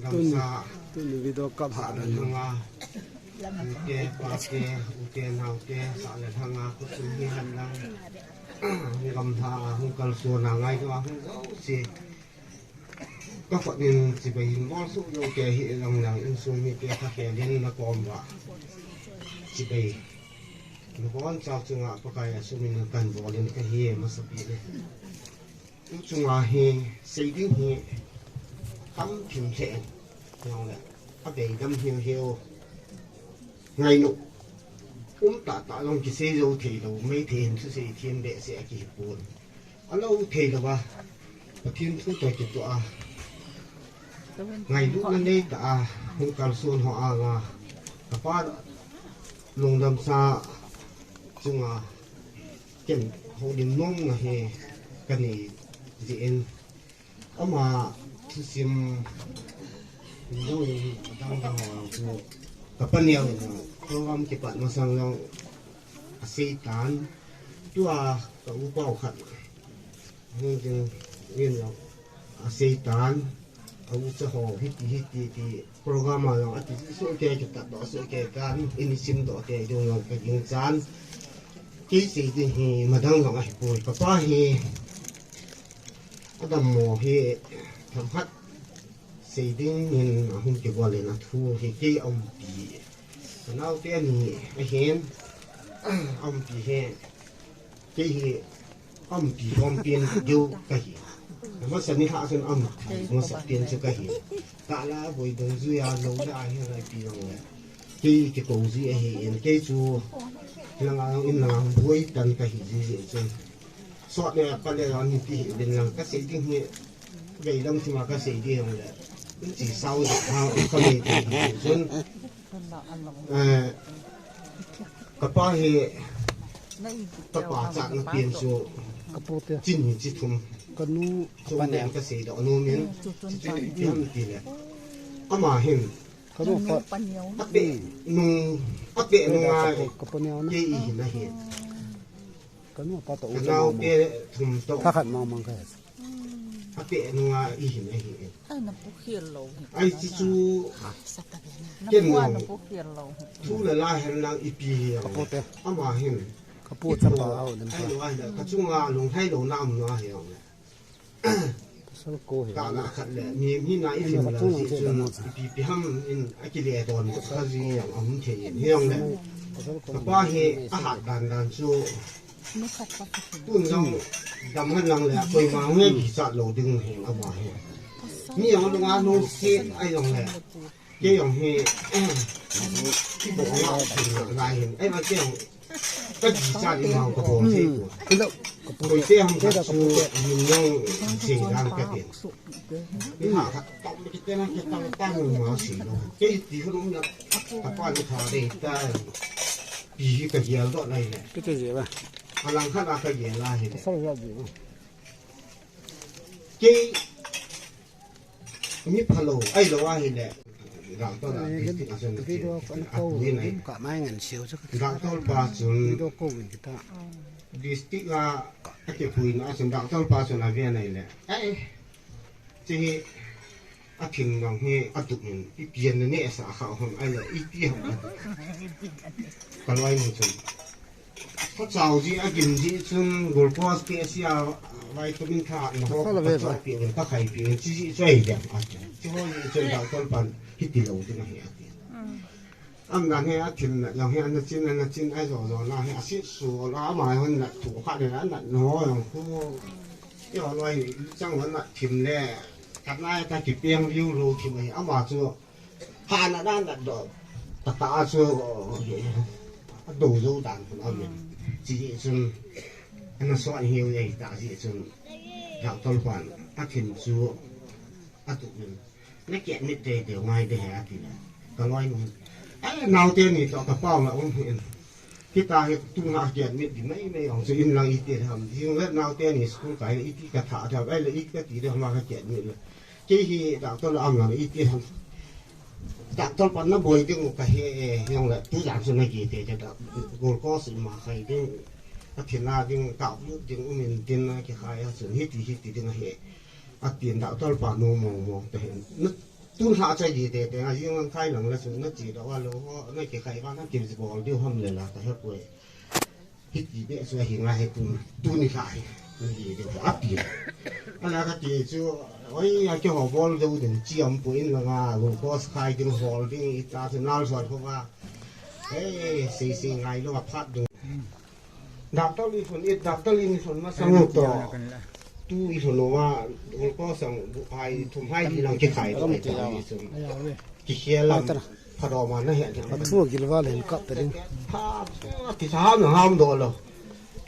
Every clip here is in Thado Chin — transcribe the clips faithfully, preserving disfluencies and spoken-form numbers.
Gamsa, tuni video kap ha sah le lhanga, ute, pate, ute, naote, sah le lhanga, khosung hi hen lang, gamla a hung kalsona ngai joh a hung jouse. Ka khut in chibai hin bol suh jouse hi lang lang, insung mite kha khelin na kom uva chibai. Na kon chau chunga Pakai a sumin kan bol in ka hi masapen e. Tu chunga hi sei ding hi tam thim lheh in, jong le a beidam hiu hiu. Ngainu um tah tah jong kisei jou thei lou, Meitei hin thusei thim behseh a kihi pon. A lou thei lou a, Pathen thu toh kitoh a, ngailutna nei tah a hung kalson ho anga, ka pa lungdamsa chunga ken houlim nomna hi ka nei jeh in, ama thusim dang dang ho chu ka paneo in program kipat masang jong a sei tan, tua ka upa u khat hung ding in jong a sei tan, a ucha ho hiti hiti ti program a jong ati soh kei, kitat doh soh kei tan, in sim doh kei ding jong ka ging chan. Kei sei ding hi madang jong ahi poi, ka pa hi a dammo hi themkhat sei ding in a hung kibol in a thu hi kei a umpi. Ka naote ani ahin, a umpi hi kei hi a umpi khom pen deu ka hi. Masa ni lhah chun a umpi masa pen chu ka hi. Tah la boi dungjuia lou le a hi lai pi jong le, kei kikou ji ahi in, kei chu langa in langa boi tan ka hi ji ji chun. Sot le pa le lam hi ti hi din lang ka sei ding hi, vei lam thima ka sei ding le, in chi sau ji ha u ka mei ti hi chun. Eh, ka pa hi, ka pa chatna pen chu Kapote. Chin hi chi thum. Kanu. Chu pen ka sei doh nom in, chi chu ipi ham ti le, ama hin, kanu pa. A pe nung, a pe nunga, kapo neo na. Kei i hin ahi. Kanu pa to. Ka naote thum to. Kha khat mang mang ka. A pe nunga i hin ahi. Ai, na pu khel lou hi. Ai, chi chu. Ken na pu, na pu khel lou hi. Thu le la hen lang ipi hi. Kapote. Ama hin. Kapo chapa au dem pa. Ai, lo ai la, ka chunga lunglhai lou na um na hi jong le. Pasal ko hi. Ka na khat le, mi, mi na i lim la si chun, ipi pi ham in a kile don ka ji jong a um thei in hi jong le. Pasal ko. Ka pa hi a hat dan dan chu. Tun jong dam hen lang le, koima nge kichat lou ding hi ama hi. Mi jong lunga nung si ai jong le. Kei jong hi, eh, kibol a, kibol a hin. Ai, ma kei jong, ka kichat i mau ka bol thei pon. Koi te ham khat chu, min jong sei dan ka tin. Ni ha khat tong ki te na ki tong tang ma sei lou. Kei ti ko nung na, ka pa ni kha dei ta. Pi hi ka gel doh lai le. Kei te je ba. A lang khat a ka gel lai le. Sa ya je. Kei Mi phalou, ahilou ahile. Doctor a, eh, district a chun video kan ko, a pui nai. Ka mai ngan siu chu. Doctor pa chun. Video ko win kita. District a, a kipuina a chun doctor pa chun a ve nai le. Ai. Chi hi a thing nang hi a tuk in, i pian na ne sa kha hon ai le, i ti ham. Ka loi mun chun. Ka chau ji a gim ji chun glucose te sia vitamin tha na ho ka chau pi in ka khai pi in chi ji choi dia. Chi ho ji chun doctor pan hi ti lo ding hi a ti. Am na he a thim na jong he a na chin a na chin a jo jo na he a si su la mai hon na thu kha de na na no jong khu. Yo loi chang hon na thim le. Ka na ta ki piang liu lo thim he ama chu. Hana dan dan do. Tata chu, a do zo dan kun amin. Chi chun, ana so hiu ye ta chi chun. Doctor pan, a thim chu, a tu min. Na kiat mit te te ngai te he a ti le. Ka loi mun. Ai, nau te ni to ka pau la ong hin. Kita hi tu na kiat mit di mai mai ong chu in lang i ti ham. Jing le nau te ni school kai le i ti ka tha da, ai le i ka ti de ma ka kiat mit le. Kei hi doctor la am lang i ti ham. Doctor pan na boi ding ka he, eh, jong le tu jang chu na ki te te da. Glucose ma khai ding. A thina ding, ka u ding, u min tin na ki khai a chun hi ti hi ti ding a he. A tin doctor pa nu mong mong te hin. Na Tun lha chai di te te, a jing lang khai lang la su na chi da wa lo ho, na ki khai ba na ki bol diu ham le la ka he poi. Hiti be su hi nga he tun, tun ni lha hi. Ni hi de a ti. Ala ka ti chu, oi, a ki ho bol deu deu chi am pu in la nga, lo ko khai ding hol ding i ta chu nal suat ho ba. Ei, sei sei ngai lo a phat ding. Doctor li thun, i doctor li ni thun ma sang to. Tu i thun wa, ko sang bu hai thum hai di lang ki khai to, i thun. Ki khia lam, pha do ma na he. Pathu gilwa len kap ta ding. Pha, ti sa ham ham do lo.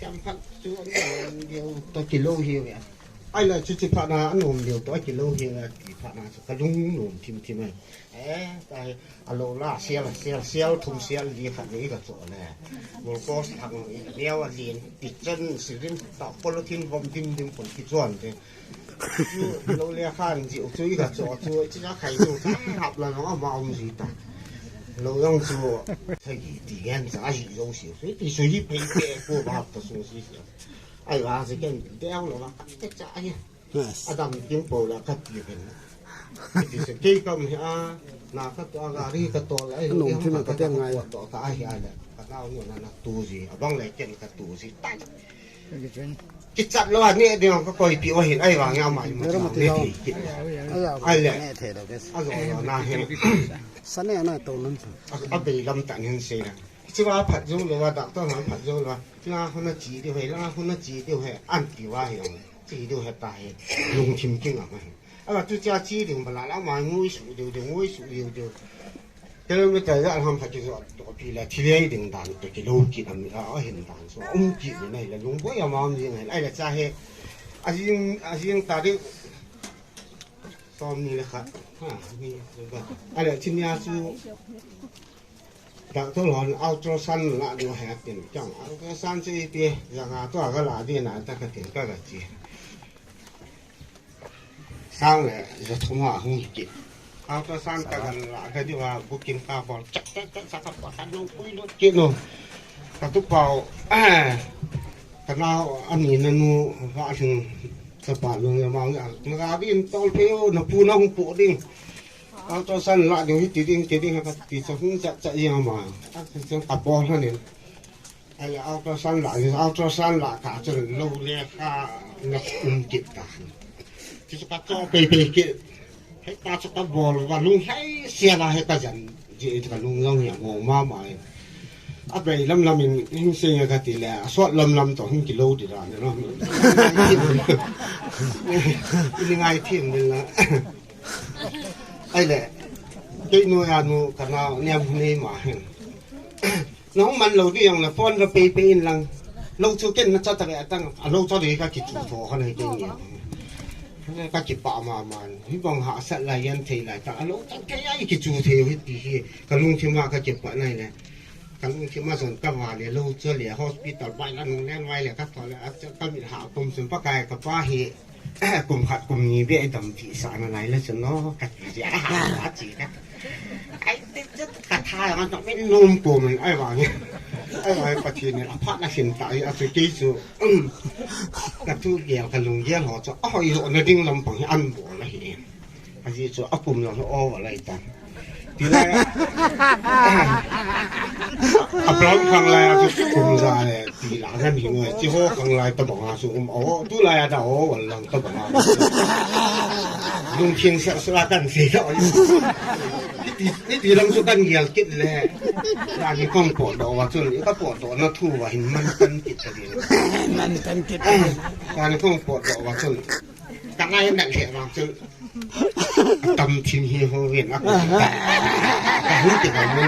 Kam phat tu, ta ki lo hi ya. Ai la chu chi pha na, an um deu to, ki lo hi ya, ti pha na, ka lung lung thim thim ai. Eh, ta hi, a lo la, sial, sial, sial, thum sial, li khat le i ka cho le. Glucose thang i ka neo a lin, ti chen, sirin, ta, polythene vom dim dim pon ki chuan te. Chu, lo le khan, ji u chu i ka cho, chu, chi ka khai chu, ka hap la no, ama um ji ta. Lo yong chu, thagi, ti ngen, sa, a ji zo si, si, ti su ji pei pe, ko ba hap ta su si, si. Ai, wa, si ken, te ang lo, wa, ka, te cha, ai. Yes. Adam Kim Paul la ka ti ven. Ti se kei kam hi a, na ka to a gari ka to la, ai, Nung em, thim ka ka te te ngai. Ka to ka ai a le. Ka nau nu na na tu ji, abang le ken ka tu ji. Ta. Ki chat lo a ne de ka koi pi wa hin ai wa nga mai ma. Nero ma ti lo. Ai le. Ne the lo guys. A zo lo na he. Sa ne na to nan sa. A, a bei lam ta nen se na. Chi wa phat zo lo wa, doctor wa phat zo lo wa. Nga huna chi de he, la huna chi de he. An ti wa he. Chi deu heta hi, lungthim kingam ahi. Ala tu cha chi ding bala la ma ngui su deu deu, ngui su deu deu. Kilometer ja ham kha kijo to pi la thilei ding dan to kilo ki dam a, a hin dan so um ki ni nai la lung boi ama um ding ai la cha he. A jing, a jing ta ding. Som ni le khat. Ha, ni le ba. Ala chi nia chu. Doctor hon ultrasound la diu he tin, chang ultrasound chu ipi, janga to a ga la di na ta ka tin ka ga chi. Sang le, ja thum a hung ki. Ultrasound ka ga la ka diu a booking ka bol, chak, chak, chak, chak, ka pa ka nung pui lut ki no. Ka tu pau, eh, ka nau ani na nu, va hing, ka pa lu ya ma, nga ga din tol pe o, na pu na hung pu ding. Ultrasound la ding hi ti ding, ti ding ha ka ti cha hung cha cha i ama. A ti cha ka bol ha nin. Ai ultrasound la, ultrasound la ka cha lo le ka na um kit ta. Ti cha ka cho pe pe kit. He ka cha ka bol wa lung hai sia la he ka jan. Ji ka lung long ya mo ma ma. A bei lam lam in hing se ya ka ti le. A sot lam lam to hung ki lo di la ne lo. Ni ngai thim ni la. Ai le, kei nu ya nu ka na niam nei ma hen. Na hung man lo di yang le phone ka pe pe in lang. Lo chu ken na cha ta ve tang. A lo cha de ka ki chu tho ka nei ke ni. Ka ki pa ma ma. Hi bang ha sa la yan thei la ta. A lo cha ke ai ki chu thei hi ti hi. Ka lung thi ma ka ki pa nai le. Ka lungthim a chun ka va le lo chu le hospital bai la nung len vai le ka tho le a chu ka mit ha kum chun Pakai ka pa hi kum khat kum ni be dam ti sa na lai le chun no ka ti ria a chi ka. Ai ti chu ka tha ma to min num pu min ai va ni. Ai va Pathen ni a pha na sin ta i a chu kei chu ka thu gel ka lung gel ho chu a hoi lo na ding lam pang hi an bo la hi. Aji chu a kum jong hi over lai ta. Ti lai a. A brown khang lai a chu kum ja le ti la ngan hi ngoi. Chi ho khang lai ta bang a chu um o. Tu lai a da o wal lang ta bang a. Lungthim sa sa kan sei ta. Ni ti, ni ti lam chu kan gel kit le. Ra ni kong po do wa chu ni ka po do na thu wa hin man kan kit ta di. Man kan kit. Ra ni kong po do wa chu. Ka ngai na le wa chu. Tam thim hi ho ven a. Ka hu te ka mo.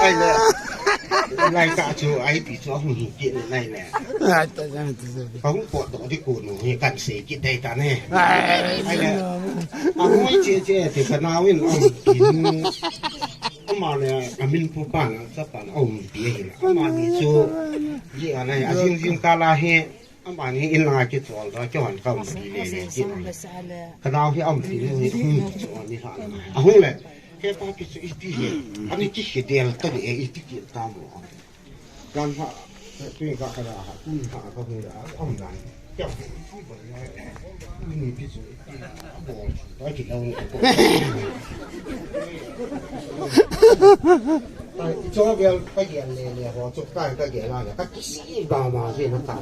Ai le. Lai ka chu ai ti chu hung hi ki le lai le. Ai ta jang ti se. Ka hung po do di ko no hi kan se ki dai ta ne. Ai le. A hoi che che te ka na win a ki nu. Ama le a min pu pa na sa pa na um ti hi. Ama ni chu. Ji a nai a jing jing ka la he. Amani in langa kichol da, kihon ka um ti le le, ti le. Ka nau hi um ti le, ni hung chu ni ha. A hung le. Ke pa ki chu i ti hi. Ani ki hi del ta ni e i ti ki ta mo. Kan ha, tu ka ka ha, tu ha ka hung le, um dan. Cho vel ka gel le le ho chu ka ka gel la le ka kisi ba ma je na ta.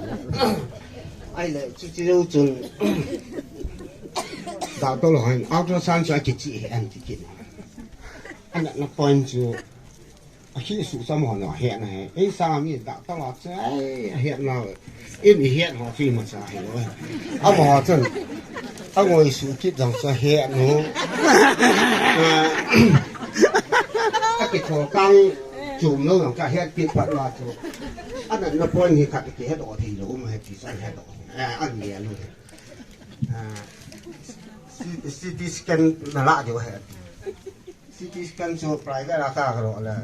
Ai le chu chu chun. Doctor ho hin ultrasound chu a kichi he an ti kin. Ana na point chu a khi su sam ho no he na he. Ei sa mi doctor la chu ai he na. In i hiat ho chu imacha hilou. Amaho chun. Angoi su kit jong chu hiat nu. A kitho kang chum lou jong chu hiat kit pat la chu. Ana na point hi khat kihe doh thei lou, um he ti chu he doh. Eh, an ye lou. Ah, C-, C T scan na la diu he. C T scan chu private a ka lo le.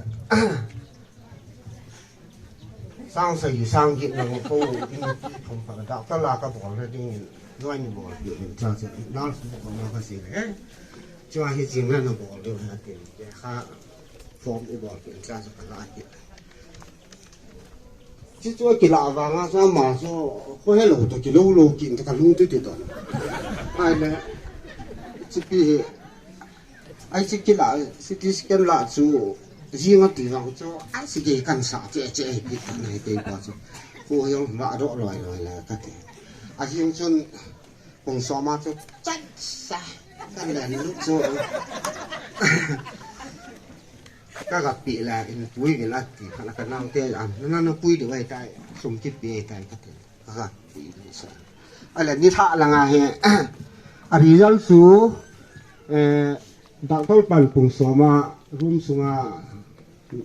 Sang sa yi sang git na ko in ti thum pa doctor la ka bol le ding in join bol ti in cha cha nurse bol na ka si le. Chua hi jing na bol le ha ti ke kha form i bol ti cha cha ka la ki. Chi chu kila vanga sa ma so ko he lo to kilo lo kin ta ka lung ti ti to. Ai le. Chi pi hi. Ai chi kila, C T scan la chu, jing a ti vang chu, ai chi ke kan sa che che hi pi ta nai te pa chu. Ko yong ma ro loi loi la ka te. A jing chun, pung so ma chu, chat sa, kan le lu chu. Ka ga pi la in pui vin a ti, ka na ka nau te an, na na pui de wai tai, sum ki pi tai ka te. Ka ga pui ni sa. A le ni tha la nga he, a result chu, eh, Doctor pan pung so ma room sunga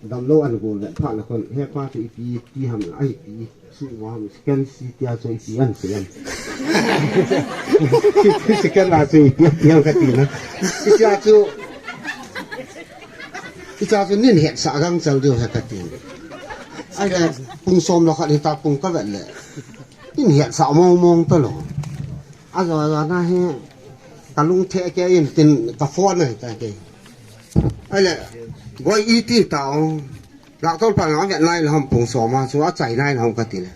damlou an gol le pha na kon he pa chu ipi ti ham la ipi su wa ham scan si tia chu ipi an se am. Scan la chu ipi ti ham ka ti na. Tia chu, tia chu nin het sa gang chal diu he ka ti. Ai le pung som lo khat hi ta pung ka vet le. Nin het sa mong mong ta lo. A zo zo na he. Ka lung the ke in tin ka phone nai ta ke. Ai le, boi i ti ta o. Doctor pa na vet nai la ham pung so ma chu a chai nai la ham ka ti le.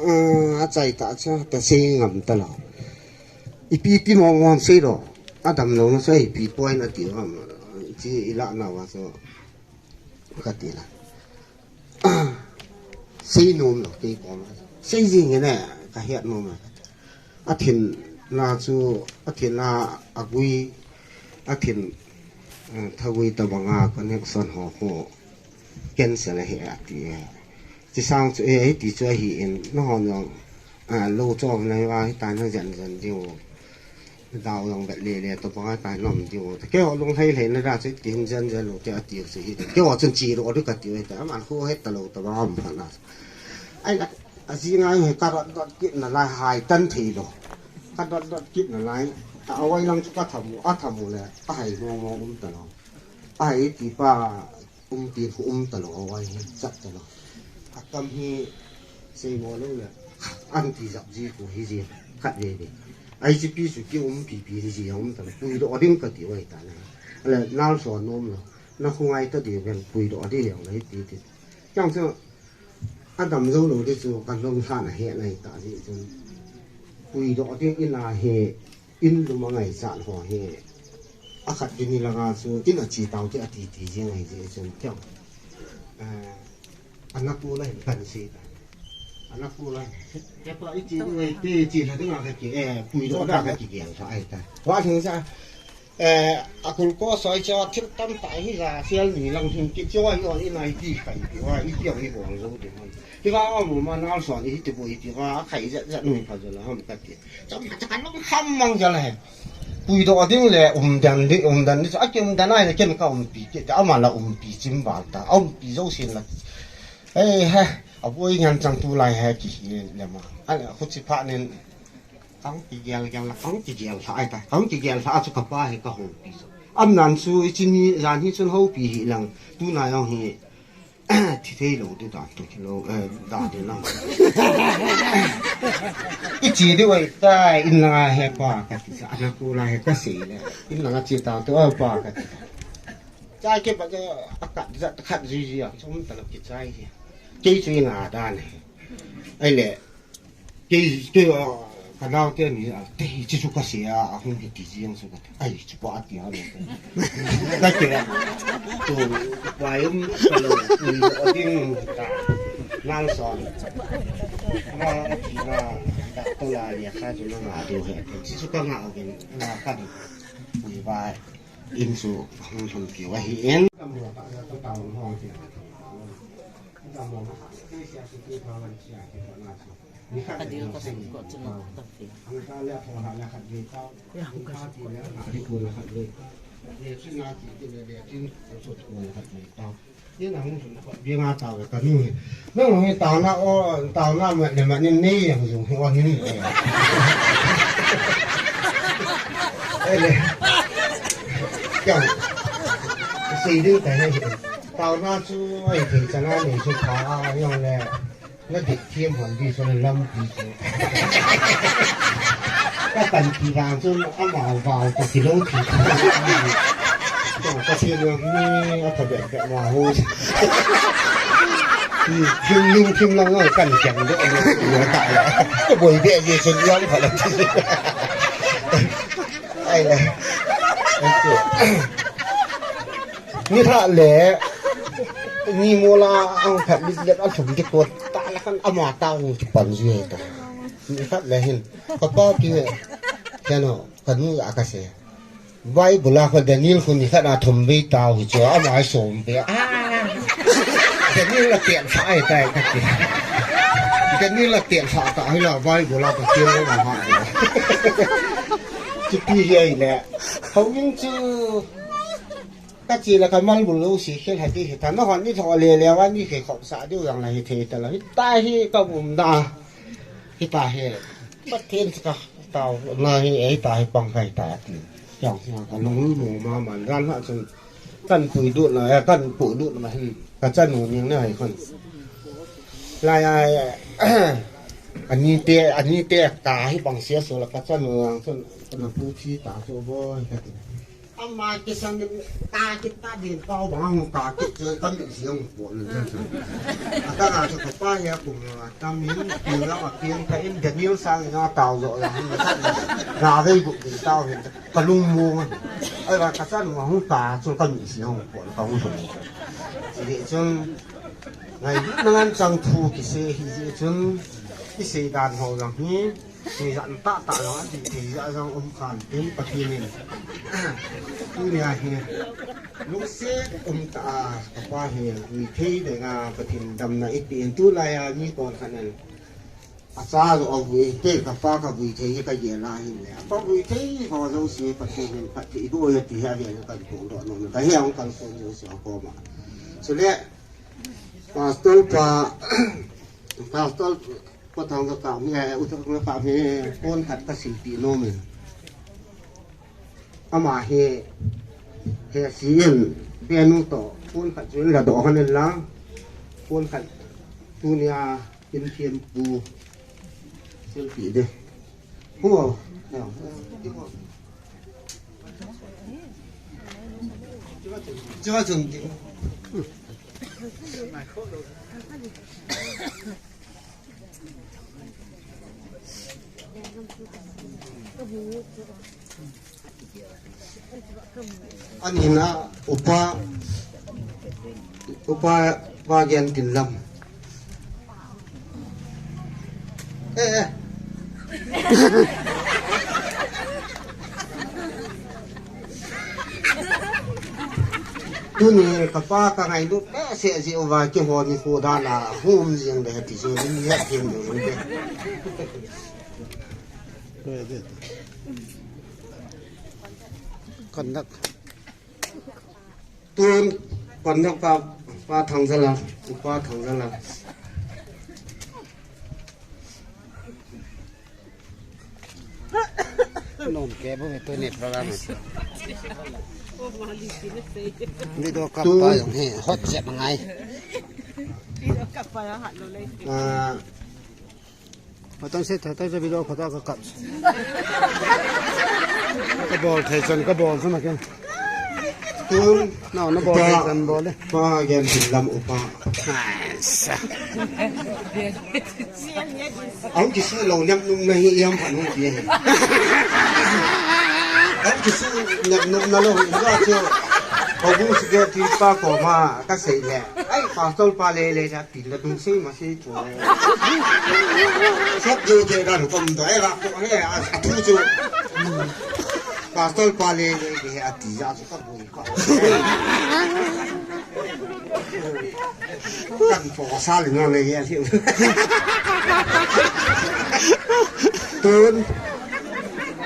A, a chai ta cha ta sei ngam ta lo. Ipi ti mo mo sei lo. A damlou na sei ipi point a ti ham. Chi i la na wa so. Ka ti la. Sei nom lo kei kom. Sei jing e ne ka het nom a. A thin na chu, a thin na a gui, a thin, eh, thagui tabanga connection ho ho cancel a he a ti e. Chi sang chu e, e ti chu a hi in, na hon jong, eh, lo chom na hi va hi ta na jan jan diu. Dau jong vet le le tabanga ta nom diu. Kei ho lung lhai lhai na da chu ti hin jan jan lo te a ti chu hi. Kei ho chun chi lo di ka ti e ta. Aman khu he ta lo tabanga um pha na. Ai la. A jing a he ka dot dot kit na lai hai tan thei lo. Ka dot dot kit na lai. A awai lang chu ka thamu, a thamu le. A hai mo mo um ta lo. A hai ti pa um ti khu um ta lo awai he chat ta lo. A kam hi sei mo lo le. An ti jap ji khu hi ji khat ve ve. Ai chi pi su ki um pi pi ji um ta lo. Pui do ding ka ti wai ta na. Le nal so nom lo. Na khu ngai ta di ven pui do di le ngai ti ti. Kyang chu A dam zo lo di chu kan lom hlan a he nai ta di chun. Pui do ding in a he in lum a ngai chan ho he. A khat di ni langa chu in a chi tau ti a ti ti jing ai di chun kyang. Eh, a na pu lai kan si ta. A na pu lai. Ke pa i chi ni wei ti chi la ding a ka ki, eh, pui do da ka ki gel sa ai ta. Wa thing sa. Eh, a kul ko soi cho thil tam ta hi la sial ni lang hin ki cho hi o i nai ti kai ti wa i ti ang i bol zo ti hon. Ti wa o mu ma nal son i ti bu i ti wa a khai ja ja nui pha ja la ham ka ti. Chom ka ka long ham mang ja la he. Pui do ding le um dan di, um dan di a ki um dan ai le ken ka um pi ki ta ama la um pi chim bal ta. A um pi zo sin la. Eh, he. A bu i ngan chang tu lai he ki hi le ma. A le khu chi pha nen. Kang kigel gel la, kang kigel hla ai ta. Kang kigel hla chu ka pa hi ka houpi chu. Am nan chu i chi ni jan hi chun houpi hi lang. Tu na jong hi thi thei lo tu dan tu ki lo, eh, dan tu lang. I chi di wai ta in lang a he pa ka ti sa. Ana ku la he ka si le. In lang a chi ta tu a pa ka ti. Chai ke ba ke a ka za khat zui zui a. Chom ta lo ki chai hi. Kei chu i nga dan he. Ai le. Kei, kei, ah, Ka naote ni a, te hi chu ka sia, a hung hi ti jing chu ka, ai, chu pa ti ha lo. Ka ti la, tu, pa yum, ka lo, pui lo ding, ka, nang son. Na, ti na, ka to la, ya ka chu na nga do he. Chu chu ka nga o kin, na ka di. Pui ba, in chu, hung hung ki wa hi in. Ka mo ta, ka ta mo ho ti. Ka mo, ka sia, sia, sia, sia, sia, sia, sia, sia, sia. Kadil ka sut ko chun ta fi. Nang hung taona o, taona ma, le ma nin nei hung hung hung nin. Ele. Kya? Sei ding ta he. Taona chu ai thei chana nei chu pha yong le. Na dik thiam hon di, so na lampi chu. Ka kan ti vang chu, ama vang chu kilo ti. Chu ka thiam lo ni, a pha bek bek ma ho. Thim lung thim lang kan kiang do ni, ni ta la. Ka boi be ye chu yam pha la ti. Ai la. Ni tha le, ni mo la ang khat lit let a thum ki ko ta la kan ama ta ni ki pan ji ta. Ni khat le hin, ka pa ki he, kano, ka nu a ka se. Bible a ko Daniel ko ni khat a thum ve ta hu chu, ama som ve. Ah! Daniel la tian sa ai tai ka ki. Daniel la tian sa ta, ai la Bible a ka ki la ha. Ki pi hi ai le. Hau in chu, ka chi la ka mal bul lo si khel ha ti hi ta, na hon ni tho le le wa ni khe khop sa diu yang la hi thei ta la. Hi ta hi ka um na. Hi ta hi. Pathen ka tao na hi ei ta hi pang kai ta ti. Yang, yang ka lung lu ma man ran ha chun. Kan pui du na, eh, kan pu du na hin. Ka chan nu ning na hai khun. Lai ai, ani te, ani te ka hi pang sia so la ka chan nu yang chun. Ka na pu thi ta so bo ka ti. Ama kisan ta kit ta din pau bang ta kit chu ka mi siang po ni. Ata ka chu ka pa ya kum la ta min pi la ma pian ka in Daniel sang na tao zo ya hin na ve gu din tao hin ka lung mo. Ai ba ka san ma hu ta chu ka mi siang po ka hu so. Chi de chun ngai na ngan chang thu ki se hi je chun ki se dan ho lang hi. Thei zan ta ta lo, a thei, thei zan zan um khan tin Pathen in. Tunia hi, lungset um ta a, ka pa hi, vui thei ding a, Pathen damna i pe in tulai a, mi kon khan in. A cha zo a vui, te ka pa ka vui thei, ka ye la hin le. A pa vui thei, ho zo si Pathen in, Pathen i bo ya ti ha ve, ka ko do no, ka he ang ka ko zo si a ko ma. Chule, Pastor pa, Pastor Pathang ka kam hi, eh, u Thang ka kam hi, phone khat ka silpi nom in. Ama hi, he si in, benu to, phone khat chu in la do han in lang, phone khat tunia in thiam pu silpi de. Hu, eh, eh, chu chung ti. Ani na upa, upa pa gen tin lam. Eh, eh. Tuni ka pa ka ngailut behseh jeh uva keiho ni khu dan a hung um jing le ti chu ni het thim ding te. Conduct. Tun, conduct pa, pa Thangjalam, pa Thangjalam. Nom ke bo me tuni program. Video kap pa jong hi hot jep ngai. Video kap pa jong hat lo le. Ah, Patang se, patang se video khata ka kap. Ka bol thei chan ka bol chu na ken. Tun, no, no, bol pa, le, kan bol le. Pa gen hin lam upa. Nice. Ang kisu lo nyam nung na hi yam pa nung ti he. Ang kisu nyam nung na lo hi ba chu. Ko bu su ge ti pa ko ma ka sei le. Ai, pastor pa le le ja ti la dung sei ma sei chu. Sap jo je ga ko m do e ga ko he a thu chu. Pastor pa le le ge a ti ja chu ka bu. Kan po sa le no le ye thiu. Tun.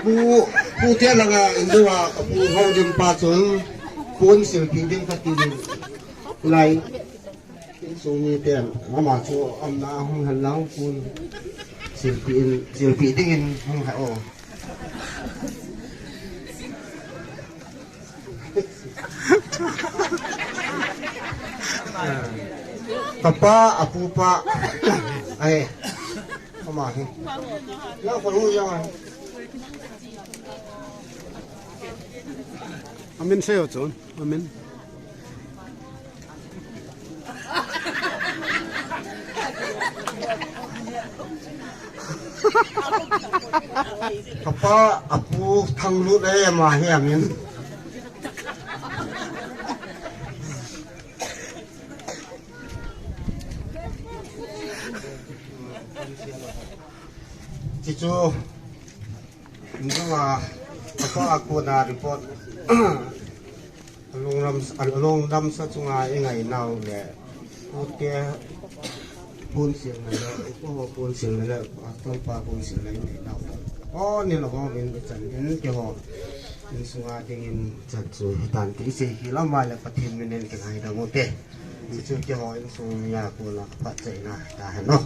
Pu, pu te langa indu a pu ho dim pa chun. Pun silpi dim ka ti dim. Lai. Insung mi ten ama chu amna hung han lang pun. Silpi in, silpi ding in hung ha o. Kapa, apupa. Ai. Kama hi. Lang ko lu yang ai. Amin seo chun. Amin. Kapa, apu, thang lut ai ama hi amin. Chichu, nunga, kapa, apu na report. Alung ram, alung ram sa chunga i ngai nau le. Ute pun sil na le, upa ho pun sil na le, pastor pa pun sil na i ngai nau. O ni lo ho min chan in ke ho. Insunga ding in chan chu hitan ti sei hi lam mai le Pathen min in ke ngai da mu te. Chu ke ho insung ya ko la phat chai na ta he no.